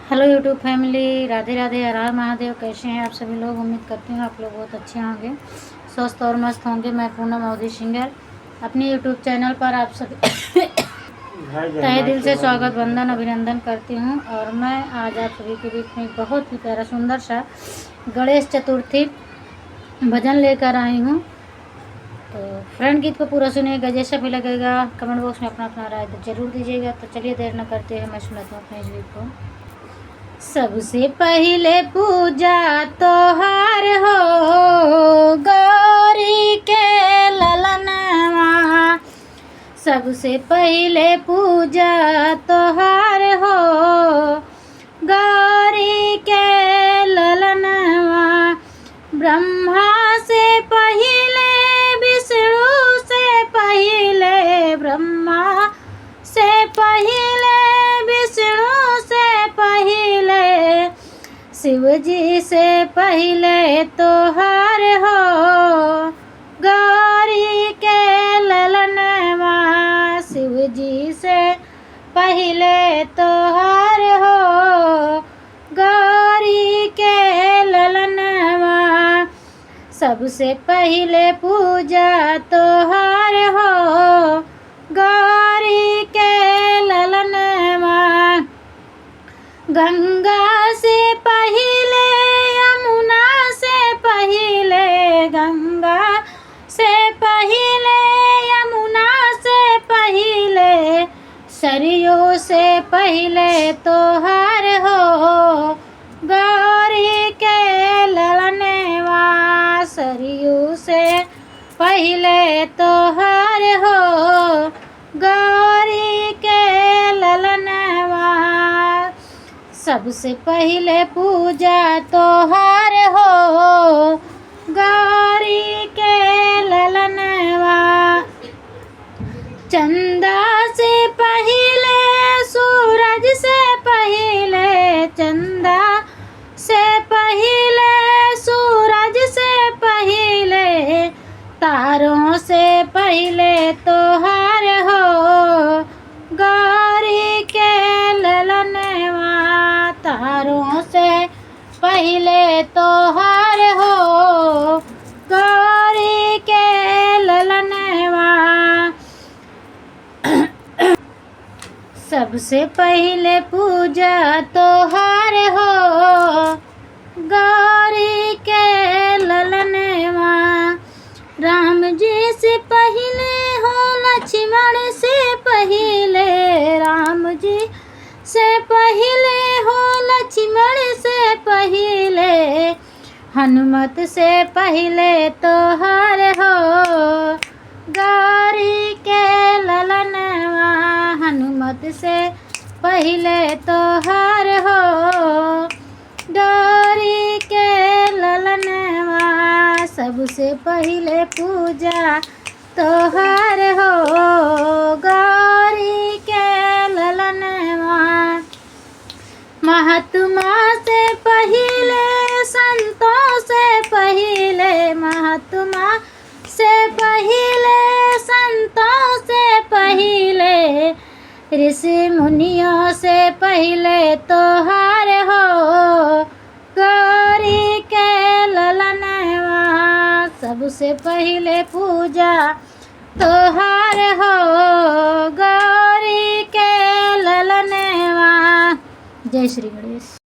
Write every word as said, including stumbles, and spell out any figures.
Hello YouTube family, राधे राधे, हर हर महादेव। कैसे हैं आप सभी लोग? उम्मीद करती हूँ आप लोग बहुत अच्छे होंगे, स्वस्थ और मस्त होंगे। मैं पूनम अवधी सिंगर अपने YouTube channel पर आप सभी तहे दिल से स्वागत, वंदन, अभिनंदन करती हूँ। और मैं आज आप सभी के बीच में एक बहुत ही प्यारा सुंदर सा गणेश चतुर्थी भजन लेकर आई हूँ। तो friend, गीत को पूरा सुनिएगा, जैसा भी लगेगा comment box में अपना अपना राय तो जरूर दीजिएगा। तो चलिए, देर न करते हुए मैं सुनाती हूँ अपने इस गीत को। सबसे पहिले पूजा तोहार हो, गौरी के ललनवा। सबसे पहिले पूजा तोहार हो, गौरी के ललनवा। ब्रह्मा से पहिले, विष्णु से पहिले, ब्रह्मा से पहिले, विष्णु से पहिले, शिव जी से पहिले तोहार हो, गौरी के ललनवा। शिव जी से पहिले तोहार हो, गौरी के ललनवा। सबसे पहिले पूजा तोहार हो, गौरी के ललनवा। गंगा से पहिले, यमुना से पहिले, गंगा से पहिले, यमुना से पहिले, सरयू से पहिले तोहार हो, गौरी के ललनवा। सरयू से पहिले तोहार हो, गौरी के ललनवा। सबसे पहिले पूजा तोहार हो, गौरी के ललनवा। चंदा से पहिले, सूरज से पहिले, चंदा से पहिले, सूरज से पहिले, तारों से पहिले तोहार हो, गौरी के ललनवा। तारों से पहिले तोहार हो, गौरी के ललनवा। सबसे पहिले पूजा तोहार हो, गौरी के ललनवा। राम जी से पहिले हो, लक्ष्मण से पहिले, राम जी से पहिले हो, लक्ष्मण से पहिले, हनुमत से पहिले तोहार हो, गौरी के ललनवा। हनुमत से पहिले तोहार हो, गौरी के ललनवा। सबसे पहिले पूजा तोहार हो, गौरी के ललनवा। महात्मा से पहिले, संतों से पहिले, महात्मा से पहिले, संतों से पहिले, ऋषि मुनियों से पहिले तोहार हो, गौरी के ललनवा। सबसे पहिले पूजा तोहार हो, गौरी के ललनवा। जय श्री गणेश।